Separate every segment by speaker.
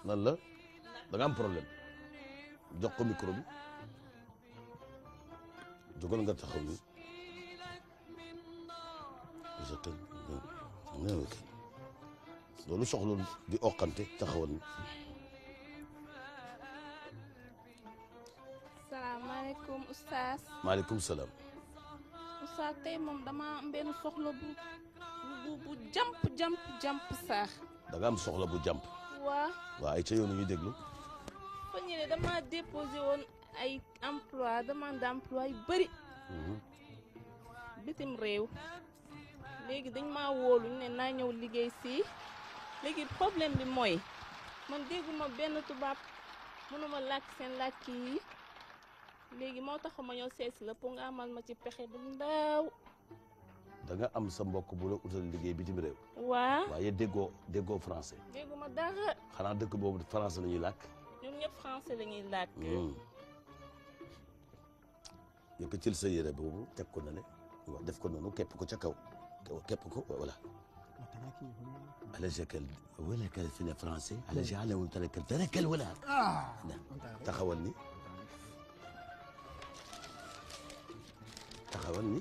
Speaker 1: lan la da nga am problème jox ko micro bi jógal nga taxaw ni loolu soxlul di oqante taxawal ni
Speaker 2: salaamaaleykum oustaz.
Speaker 1: maaleykum salaam.
Speaker 2: oustaz tey moom dama am benn soxla bu jamp sax.
Speaker 1: da nga am soxla bu jàmp. waa ay ca yoonu ñuy déglu.
Speaker 2: fa ñu ne dama déposé woon ay emploi demande d'emploi yu bëri. bitim réew. léegi dañ maa wóolu ne naa ñëw liggéey si léegi problème bi mooy man dégguma benn tubaab mënuma làkk seen làkk yi léegi moo tax ma ñëw seesi la pour nga amal ma ci pexe bu ndaw.
Speaker 1: da nga am sa mbokk bu la utal liggéey bitim réew. waaye déggoo français.
Speaker 2: dégguma dara.
Speaker 1: xanaa dëkk boobu français la ñuy làkk.
Speaker 2: ñoom ñëpp français la ñuy làkk.
Speaker 1: yëkkatil sa yére boobu teg ko na le waaw def ko noonu képp ko ca kaw képp ko voilà. alajakal wala kal fi le français alajalawul tarakal wala taxawal ni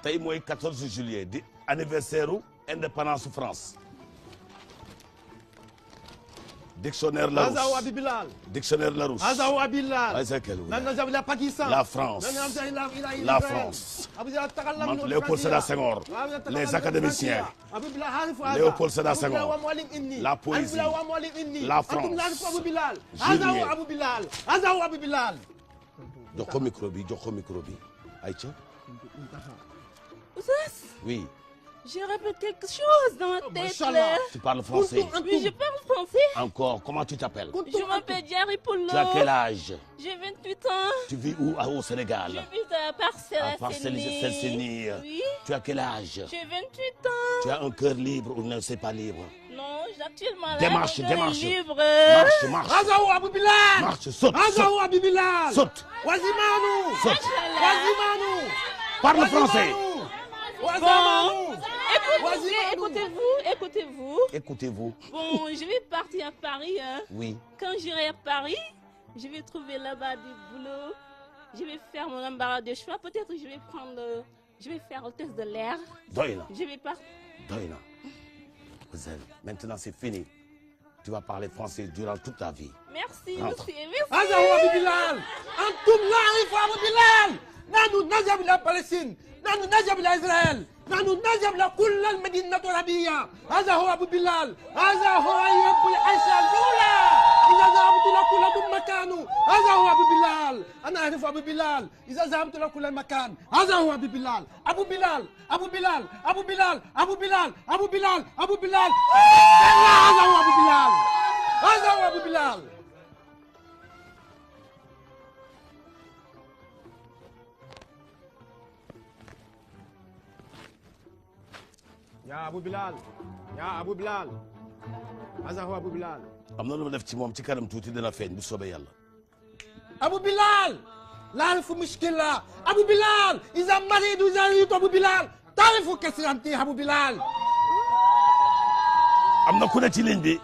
Speaker 1: tey mooy 14 juillet di anniversaire u indépendance France. Dictionnaire Larousse. Dictionnaire Larousse. La
Speaker 3: Pakistan.
Speaker 1: La France. La France. Léopold Sédar Senghor. Les académiciens. Léopold Sédar Senghor. La poésie. La France. jox ko micro bi jox ko micro bi Aïcha.
Speaker 2: Oustaz.
Speaker 1: Oui.
Speaker 2: Je répète quelque chose dans ma tête.
Speaker 1: Tu parles français?
Speaker 2: Oui, je parle français.
Speaker 1: Encore, comment tu t'appelles?
Speaker 2: Je m'appelle Diary Polo.
Speaker 1: Tu as quel âge?
Speaker 2: J'ai 28 ans.
Speaker 1: Tu vis où au Sénégal?
Speaker 2: Je vis à Parcelles-Assainies. Oui.
Speaker 1: Tu as quel âge?
Speaker 2: J'ai 28 ans.
Speaker 1: Tu as un cœur libre ou non, c'est pas libre?
Speaker 2: Non, actuellement là,
Speaker 1: démarche.
Speaker 2: Libre.
Speaker 1: Marche.
Speaker 3: Azaou Abou Bilal.
Speaker 1: Marche, saute.
Speaker 3: Azaou Abou Bilal.
Speaker 1: Saute.
Speaker 3: Wazimanu.
Speaker 1: Saute.
Speaker 3: Wazimanu.
Speaker 1: Parle français.
Speaker 2: Bon, écoutez-vous. Bon, je vais partir à Paris. Hein.
Speaker 1: Oui.
Speaker 2: Quand j'irai à Paris, je vais trouver là-bas du boulot. Je vais faire mon embarras de choix. Peut-être je vais faire le test de l'air.
Speaker 1: Doy na.
Speaker 2: Je vais pas.
Speaker 1: Doy na. Maintenant c'est fini. Tu vas parler français durant toute ta vie.
Speaker 2: Merci.
Speaker 3: Azaou Abou Bilal. Antum la'if Abou Bilal. Nanu najab la Palestine. نحن نجب لإسرائيل نحن نجب لكل المدينة العربية هذا هو أبو بلال هذا هو رب العشاء الأولى إذا ذهبت لكل مكان هذا هو أبو بلال أنا أعرف أبو بلال إذا ذهبت لكل مكان هذا هو أبو بلال أبو بلال أبو بلال أبو بلال أبو بلال أبو بلال أبو بلال هذا هو أبو بلال هذا هو أبو بلال yaa Abu Bilal yaa Abu Bilal hada huwa Abu Bilal.
Speaker 1: am na lu ma def ci moom ci kanam tuuti dina feeñ bu soobee yàlla.
Speaker 3: Abu Bilal laarifu mushkila Abu Bilal iza maridu zaritu Abu Bilal taarifu kasiranti Abu Bilal.
Speaker 1: am na ku ne ci ligne bi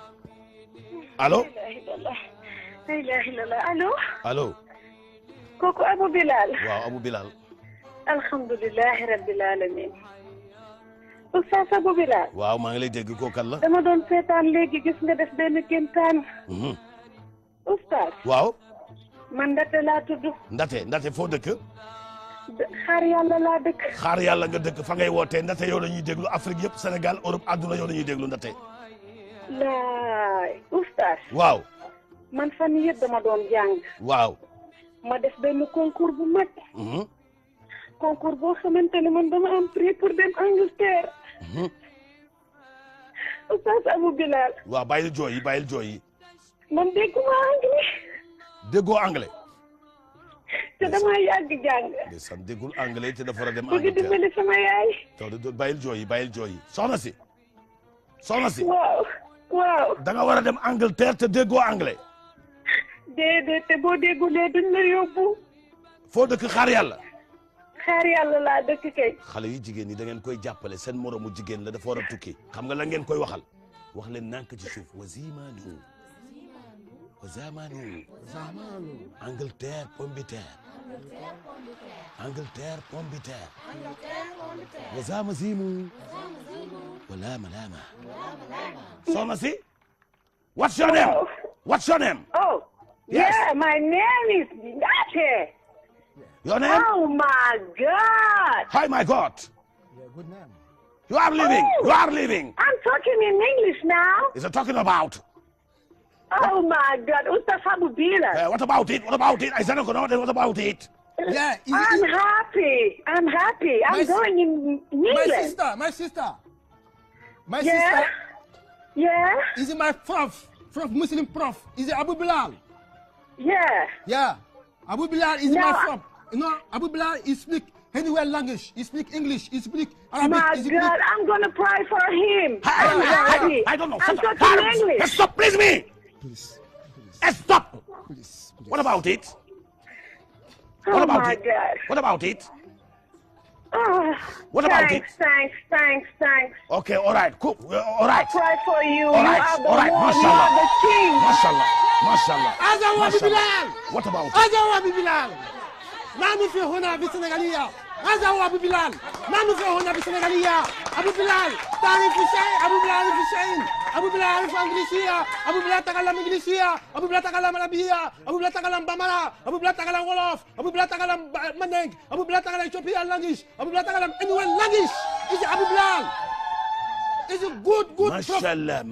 Speaker 1: allo.
Speaker 4: la ilaha illallah allo.
Speaker 1: allo.
Speaker 4: kooku Abu Bilal.
Speaker 1: waaw Abu Bilal.
Speaker 4: alhamdulilahi rabbil alamin. Oustaz Abou Bilal.
Speaker 1: waaw maa ngi lay dégg kooku kan la.
Speaker 4: dama doon seetaan léegi gis nga def benn kéemtaan. Oustaz.
Speaker 1: waaw.
Speaker 4: man Ndate laa tudd.
Speaker 1: Ndate foo dëkk.
Speaker 4: xaar yàlla laa dëkk.
Speaker 1: xaar yàlla nga dëkk fa ngay wootee Ndate yow la ñuy déglu Afrique yëpp Sénégal Europe àdduna yow la ñuy déglu Ndate.
Speaker 4: laay Oustaz.
Speaker 1: waaw.
Speaker 4: man fan yëpp dama doon jàng.
Speaker 1: waaw.
Speaker 4: ma def benn concours bu mag. concours boo xamante ne man dama am prix pour dem Angleterre. Oustaz Abou Bilal.
Speaker 1: waaw bàyyil jooy yi.
Speaker 4: man dégguma anglais.
Speaker 1: déggoo anglais.
Speaker 4: te dama yàgg jàng.
Speaker 1: ndeysaan déggul anglais te dafa war a dem
Speaker 4: bëgg
Speaker 1: Angleterre.
Speaker 4: dimbali sama yaay.
Speaker 1: taw bàyyil jooy yi soxna si.
Speaker 4: waaw.
Speaker 1: da nga war a dem Angleterre te déggoo anglais.
Speaker 4: déedéet te boo déggulee duñ la yóbbu.
Speaker 1: foo dëkk xaar yàlla.
Speaker 4: xaar yàlla laa dëkk kay.
Speaker 1: xale yu jigéen ñi da ngeen koy jàppale seen moromu jigéen la dafa war a tukki xam nga la ngeen koy waxal wax leen nank ci suuf wa zimanu wa zamanu Angleterre pomme de terre Angleterre pomme de terre wa zamazimu wa lama lama soxna si what's your name what's your name
Speaker 4: Oh,
Speaker 1: Yes.
Speaker 4: yeah, my name is Nate.
Speaker 1: your name
Speaker 4: Oh my God.
Speaker 1: hi my God
Speaker 3: Yeah, good name.
Speaker 1: you are leaving
Speaker 4: Oh.
Speaker 1: you are leaving
Speaker 4: I'm talking in English now.
Speaker 1: is it talking about
Speaker 4: Oh my God, Ustaz Abu Bilal.
Speaker 1: what about it what I said what about it
Speaker 3: Yeah,
Speaker 4: I'm happy. I'm happy. I'm
Speaker 3: My-
Speaker 4: going in England.
Speaker 3: my sister. My
Speaker 4: Yeah.
Speaker 3: sister
Speaker 4: Yeah.
Speaker 3: is my prof, Muslim prof. Is Abu Bilal.
Speaker 4: Yeah.
Speaker 3: Yeah. Abu Bilal is
Speaker 4: No.
Speaker 3: my prof. You know, Abu Bilal, he speak anywhere language. He speak English. He speak Arabic.
Speaker 4: My
Speaker 3: he speak...
Speaker 4: God, I'm gonna pray for him. I'm
Speaker 1: I
Speaker 4: happy.
Speaker 1: don't know
Speaker 4: I'm
Speaker 1: Stop.
Speaker 4: talking English.
Speaker 1: Stop please me
Speaker 3: Please.
Speaker 1: stop
Speaker 3: Please.
Speaker 1: what about it
Speaker 4: Oh
Speaker 1: what about
Speaker 4: my
Speaker 1: it
Speaker 4: God.
Speaker 1: what about it
Speaker 4: Oh,
Speaker 1: What about
Speaker 4: thanks.
Speaker 1: okay all right cool all right
Speaker 4: Pray for you.
Speaker 1: All right,
Speaker 4: You are the
Speaker 1: all right,
Speaker 4: one. You
Speaker 1: mashallah.
Speaker 4: are the king.
Speaker 1: mashallah
Speaker 3: Azawa Abu
Speaker 1: Mashallah.
Speaker 3: Bilal.
Speaker 1: what about it
Speaker 3: Azawa Abu Bilal. نحن في هنا بالسنغالية. هذا هو أبو بلال. نحن في هنا بالسنغالية. أبو بلال تعرف شيء؟ أبو بلال يعرف شيء. أبو بلال يعرف إنجليزية. أبو بلال يتكلم إنجليزية. أبو بلال يتكلم عربية. أبو بلال يتكلم بامارا. أبو بلال يتكلم وolof. أبو بلال يتكلم مندنج. أبو بلال يتكلم Ethiopian language. أبو بلال يتكلم anywhere language. Is Abu Bilal. Is a good
Speaker 1: mashallah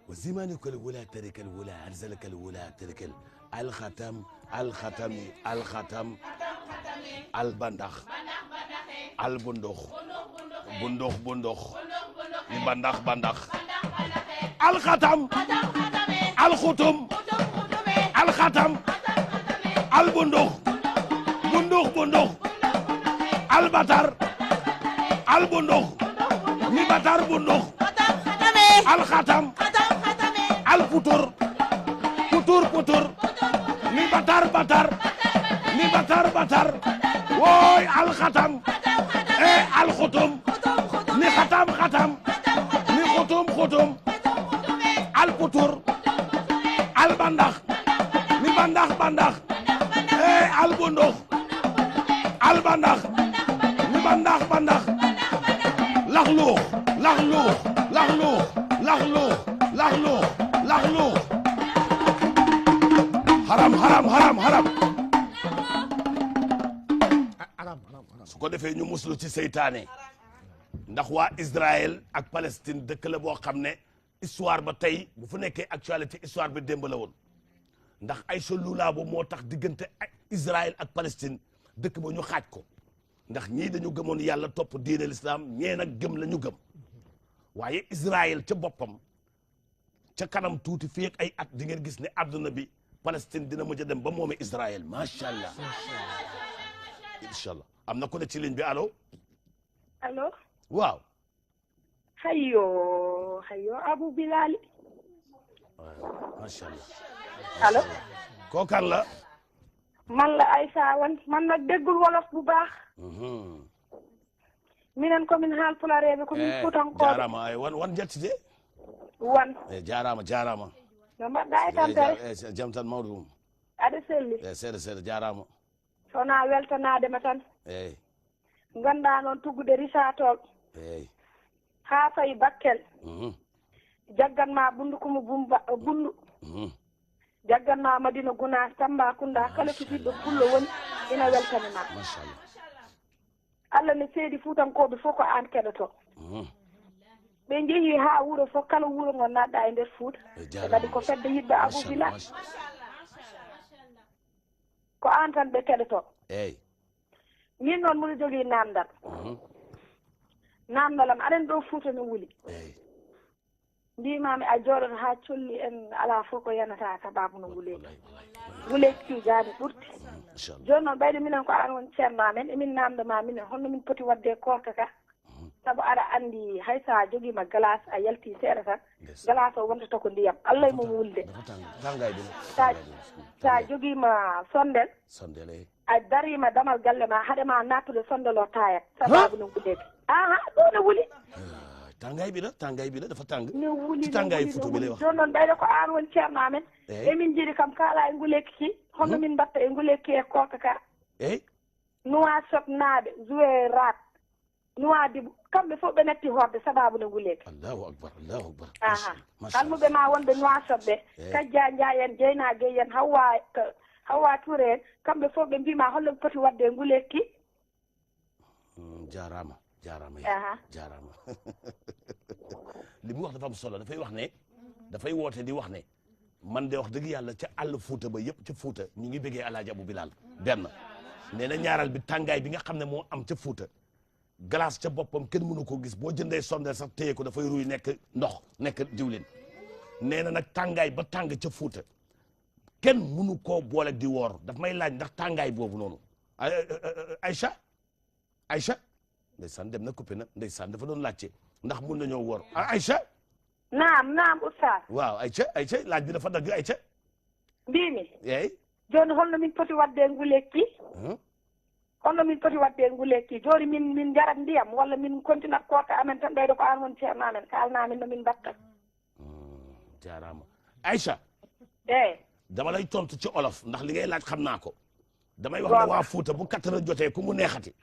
Speaker 1: وزمانك الولا ترك الولا أرسلك الولا ترك الختم البندخ البندخ بندخ بندخ الختم الختم الختم البندخ بندخ البتر البندخ نبتر بندخ الختم الفطر فطر نبتر وي الختم الختم ختم الفطر البندخ بندخ البندخ البندخ بندخ لغلوخ haram su ko defee ñu muslu ci seytaane ndax waa Israël ak Palestine dëkk la boo xam ne histoire ba tey bu fu nekkee actualité histoire bi démb la woon ndax ay solulaa bu moo tax diggante Israël ak Palestine dëkk ba ñu xaaj ko ndax ñii dañu gëmoon yàlla topp diine l'islam ñee nag gëm la ñu gëm waaye Israël ca boppam ca kanam tuuti fii ak ay at di ngeen gis ne àdduna bi Palestine dina mujj a dem ba moome Israël macha allah incha allah am na ku ne ci ligne bi allo.
Speaker 4: Allo.
Speaker 1: waaw.
Speaker 4: Hayo Abu Bilal.
Speaker 1: macha allah.
Speaker 4: Allo.
Speaker 1: kooku kan la.
Speaker 4: man la Aïssa wan man nag déggul wolof bu baax. minen komin haalpulareɓe komin fuutankoɓe.
Speaker 1: jaarama ay wan jettide.
Speaker 4: wan.
Speaker 1: jaarama.
Speaker 4: no mbaɗɗa e tampere.
Speaker 1: jam tan mawɗum ɗum.
Speaker 4: aɗa selli.
Speaker 1: seeɗa jaarama.
Speaker 4: sona weltanadema tan.
Speaker 1: eyyi.
Speaker 4: ganda noon tuggude risatoɓe.
Speaker 1: eyyi.
Speaker 4: ha fayi bakkel. jagganma bundukumo bundu. jagganma Madina Gounass Tambacounda kala to ɓiɗɗo pullo woni ina weltanima.
Speaker 1: machallah.
Speaker 4: Allah ne seedi fuutankoɓe fof ko an keɗoto. ɓe jeehi ha wuuro fof kala wuuro ngo natɗa e nder Fuuta. ɓe kadi ko fedde yiɗɓe Abou Bilal. ko an tan ɓe keɗoto.
Speaker 1: eyyi.
Speaker 4: min noon mbiɗa jogii namdal. namdalam aɗen ɗo Fuuta no wuli.
Speaker 1: eyyi.
Speaker 4: mbimami a jooɗoto ha colli en ala fof ko yanata sababu no wuleji. wuleji tijani ɓurti. joni noon ɓayde minen ko an woni ceerno amen emin namdama minen holno min poti wadde korka ka. sabu aɗa andi hay sa joguima glace a yalti seeɗa tan glace o wontata ko ndiyam Allah e mum wulde sa joguima sondel a darima damal galle ma haɗema nattude sondel o tayat sababu no wuddede aha ɗo ne wuli
Speaker 1: tàngaay bi la dafa tàng.
Speaker 4: ne wuli
Speaker 1: ci tàngaayu photo bi lay wax.
Speaker 4: jooni noon ɓeyde ko an woni ceerno amen emin jiiɗi kam kaala e nguleyki ki hono min mbatta e nguleyki e kooka ka Nouakchott naaɓe joué rat Nouadhibou kamɓe fof ɓe netti horde sababu no nguleyki.
Speaker 1: allahu akbar
Speaker 4: almuɓe ma wonɓe Nouakchott ɓe Kadja Ndiaye en Dieynaa Gueye en Hawa Touré en kamɓe fof ɓe mbima holno ɓe poti wadde e nguleyki ki.
Speaker 1: jaaraama li mu wax dafa am solo dafay wax ne dafay woote di wax ne man de wax dëgg yàlla ca àll Fuuta ba yëpp ca Fuuta ñu ngi bëggee Alaaji Abu Bilal benn nee na ñaaral bi tàngaay bi nga xam ne moo am ca Fuuta glace ca boppam kenn mënu ko gis boo jëndee sondeel sax téye ko dafay ruy nekk ndox nekk diwlin nee na nag tàngaay ba tàng ca Fuuta kenn mënu koo boole di woor daf may laaj ndax tàngaay boobu noonu Aïcha ndeysaan dem na coupé na ndeysaan dafa doon laajte ndax mun nañoo woor Aïcha
Speaker 4: naam oustaz
Speaker 1: waaw Aïcha laaj bi dafa dagg Aïcha
Speaker 4: mbimi
Speaker 1: eeyi
Speaker 4: joni holno min poti wadde nguleyki holno min poti wadde nguleyki joni min jarat ndiyam walla min continat kooka amen tan ɓeydo ko an woni ceerno amen kalnamin no min mbatta
Speaker 1: jaaraama Aïcha dama lay tontu ci olof ndax li ngay laaj xam naa ko damay wax ne waa Fuuta bu 4 heures jotee ku mu neexati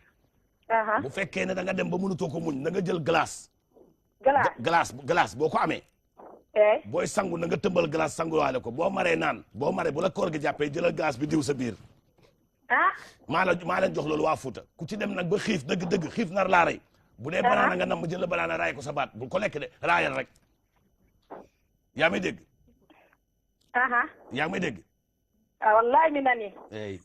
Speaker 1: bu fekkee ne da nga dem ba mënutoo ko muñ na nga jël glace boo ko amee booy sangu na nga tëmbal glace sanguwaale ko boo maree naan boo maree bu la koor gi jàppee jëlal glace bi diw sa biir maa leen jox loolu waa Fuuta ku ci dem nag ba xiif dëgg xiif nar laa rey bu dee banaana nga nam jël la banaana raay ko sa baat bu ko lekk de raayal rek yaa may dégg yaa may dégg
Speaker 4: wallahi mi nani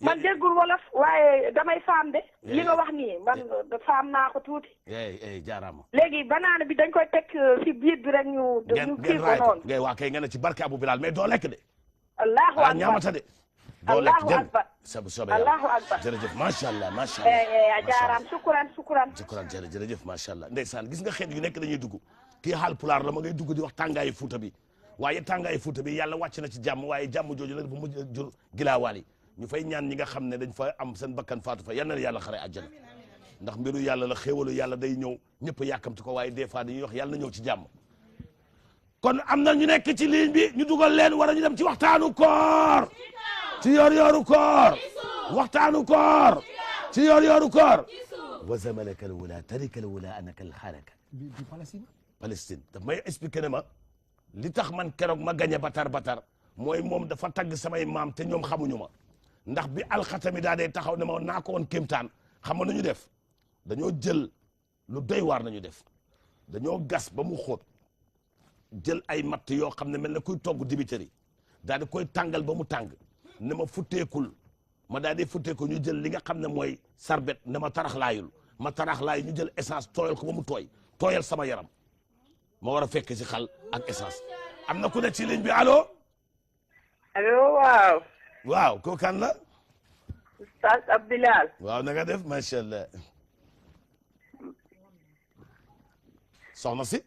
Speaker 4: man déggul wolof waaye damay faam de li nga wax nii man faam naa ko tuuti
Speaker 1: jaaraama
Speaker 4: léegi banaana bi dañ koy teg ci biir bi rek ñu kii ko noonu
Speaker 1: ngay waa kay nga ne ci barke Abu Bilal mais doo lekk de
Speaker 4: allahu akbar
Speaker 1: ñaamata de doo lekk
Speaker 4: allahu akbar
Speaker 1: sabu sobe
Speaker 4: allahu akbar
Speaker 1: jërëjëf macha allah
Speaker 4: jaaraam sukuran
Speaker 1: jërëjëf macha allah ndeysaan gis nga xeet yu nekk dañuy dugg kii xaal pulaar la ma ngay dugg di wax tàngaayu Fuuta bi waaye tàngaayu Fuuta bi yàlla wàcc na ci jàmm waaye jàmm jooju nag dafa mujj jur gilaawaal yi ñu fay ñaan ñi nga xam ne dañ fa am seen bakkan faatu fa yal na yàlla xare àjjana ndax mbiru yàlla la xéewalu yàlla day ñëw ñëpp a yàkkamti ko waaye des fois dañuy wax yàlla na ñëw ci jàmm kon am na ñu nekk ci ligne bi ñu dugal leen war a ñu dem ci waxtaanu koor ci yor-yoru koor waxtaanu koor ci yor-yoru koor wa zamalaka al-wula tarika al-wula anaka al-haraka Palestine daf may expliqué ne ma li tax man keroog ma gañe batar mooy moom dafa tagg samay maam te ñoom xamuñu ma ndax bi alxatami daa dee taxaw ne ma naa ko woon kéemtaan xam nga nu ñu def dañoo jël lu doy waar nañu def dañoo gas ba mu xóot jël ay matt yoo xam ne mel na kuy togg dibiteri daal di koy tàngal ba mu tàng ne ma futteekul ma daal di futteeku ñu jël li nga xam ne mooy sarbet ne ma taraxlaayul ma taraxlaayu ñu jël essence tooyal ko ba mu tooyal sama yaram ma war a fekk si xal ak essence am na ku ne ci ligne bi allo.
Speaker 5: allo waaw.
Speaker 1: ko kan la.
Speaker 5: Oustaz Abdoulaye.
Speaker 1: waaw na nga def macha allah. soxna si.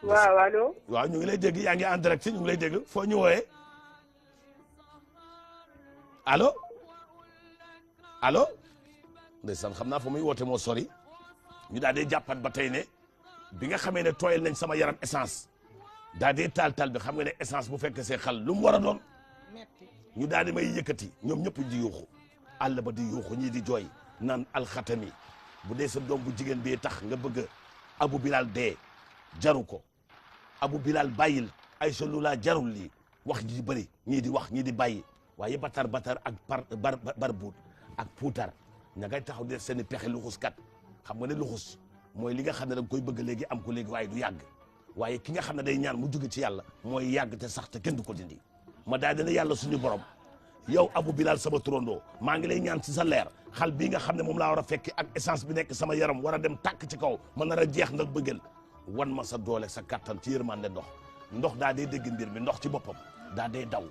Speaker 5: waaw allo.
Speaker 1: waaw ñu ngi lay dégg yaa ngi en direct ñu ngi lay dégg foo ñu wooyee. allo. ndeysaan xam naa fa muy woote moo sori. ñu daal di jàppat ba tey ne. bi nga xamee ne tooyal nañ sama yaram essence daa dee taal bi xam nga ne essence bu fekkee see xal lu mu war a doon ñu daal di may yëkkati ñoom ñëpp di yuuxu àll ba di yuuxu ñii di jooy naan alxatami bu dee sa doom bu jigéen bi tax nga bëgg Abu Bilal dee jaru ko Abu Bilal bàyyil Aïcha lu laa jarul lii wax ji bëri ñii di wax ñii di bàyyi waaye batar ak barbuut ak puutar ña ngay taxaw def seen i pexe luxuskat xam nga ne luxus mooy li nga xam ne da nga koy bëgg léegi am ko léegi waaye du yàgg waaye ki nga xam ne day ñaan mu jóge ci yàlla mooy yàgg te sax te kenn du ko dindi ma daal dina yàlla suñu borom yow Abu Bilal sama turandoo maa ngi lay ñaan ci sa leer xal bii nga xam ne moom laa war a fekki ak essence bi nekk sama yaram war a dem tàkk ci kaw ma nar a jeex ndax bëggal wan ma sa doole sa kattan ci yërmande ndox daa dee dégg mbir mi ndox ci boppam daa dee daw